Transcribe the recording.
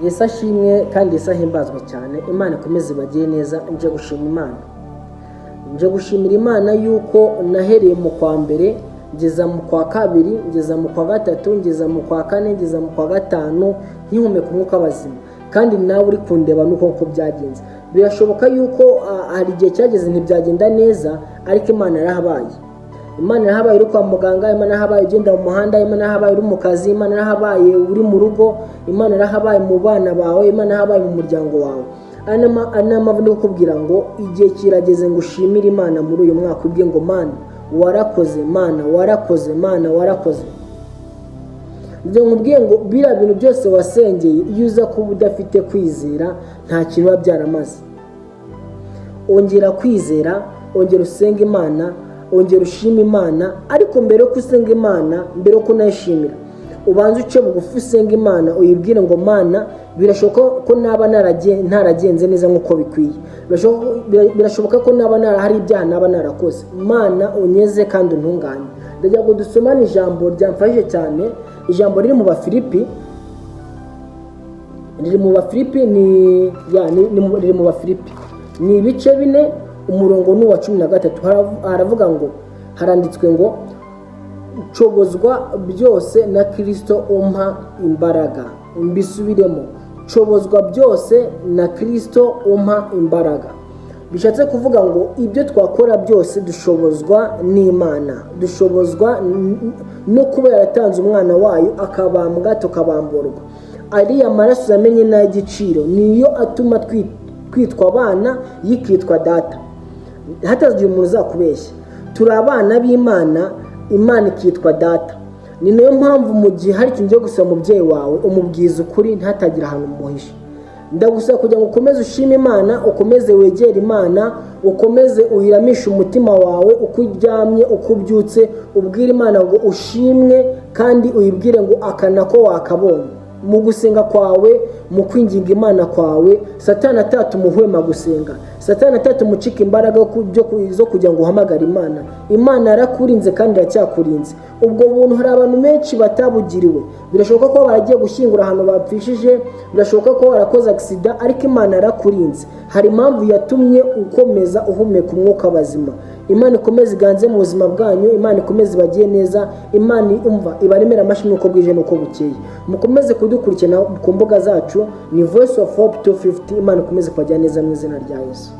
Yesu ashimwe kandi Yesu ahimbazwe cyane. Imana ikomeze ibagire neza. Nje gushima Imana, nje gushimira Imana yuko nahereye mu kwa mbere, ngeza mu kwa kabiri, ngeza mu kwa gatatu, ngeza mu kwa kane, ngeza mu kwa gatanu, nkihumeka umwuka w'abazima. Kandi nawe uri kundeba nuko uko byagenze. Birashoboka yuko hari igihe cyageze ntibyagenda neza, ariko Imana yarahabaye. Imana yarahabaye uri kwa muganga, Imana yarahabaye ugenda mu muhanda, Imana yarahabaye uri mu kazi, Imana yarahabaye uri mu rugo, Imana yarahabaye mu bana bawe, Imana yarahabaye mu muryango wawe. Aya ni mpamvu ndi kukubwira ngo igihe kirageze ngo ushimire Imana muri uyu mwaka, ubwe ngo: "Mana warakoze, Mana warakoze, Mana warakoze." Ibyo nkubwiye ngo biriya bintu byose wasengeye, iyo uza kuba udafite kwizera, nta kintu biba byaramaze. Ongera kwizera, ongera usenga Imana, ongera ushima Imana. Ariko mbere yo usenga Imana, mbere yo kunayishimira, ubanze uce bugufi, usenga Imana, uyibwire ngo: "Mana, birashoboka ko naba ntaragenze neza nk'uko bikwiye, birashoboka ko naba hari ibyaha naba narakoze. Mana, unyeze kandi untunganye." Ndagira ngo dusomane ijambo ryamfashije cyane, ijambo riri mu Bafilipi, riri mu Bafilipi, ni ya riri mu Bafilipi, ni ibice 4, umurongo ni uwa 13. Haravuga ngo, haranditswe ngo: "Nshobozwa byose na Kirisito umpa imbaraga." Mbisubiremo: "Nshobozwa byose na Kirisito umpa imbaraga." Bishatse kuvuga ngo ibyo twakora byose dushobozwa n'Imana, dushobozwa no kuba yaratanze umwana wayo akabambwa tukabamburwa. Ariya maraso yamenye n'ay'igiciro, niyo atuma twitwa abana, yikitwa data. Hatazagira umuntu uzakubeshya, turi abana b'Imana, Imana ikitwa data. Ni nayo mpamvu mu gihe hari ikintu ugiye gusaba umubyeyi wawe, umubwiza ukuri, ntatagire ahantu umuhisha. Ndagusaba kugira ngo ukomeze ushime Imana, ukomeze wegere Imana, ukomeze uyiramishe umutima wawe. Uko uryamye, uko ubyutse, ubwire Imana ngo ushimwe, kandi uyibwire ngo aka nako wakabonye. Mu gusenga kwawe, mu kwinginga Imana kwawe, Satani atatuma uhwema gusenga, Satani atatuma ucika imbaraga zo kugira ngo uhamagare Imana. Imana yarakurinze kandi iracyakurinze. Ubwo buntu hari abantu benshi batabugiriwe. Birashoboka ko baragiye gushyingura ahantu bapfishije, birashoboka ko warakoze accident, ariko Imana yarakurinze. Hari impamvu yatumye ukomeza uhumeka umwuka bazima. Imana ikomeze iganze mu buzima bwanyu, Imana ikomeze ibagire neza, Imana umva ibaremera amashyi n'uko bwije n'uko bukeye. Mukomeze kudukurikirana ku mbuga zacu, ni Voice of Hope 250. Imana ikomeze kubajyana neza mu izina rya Yesu.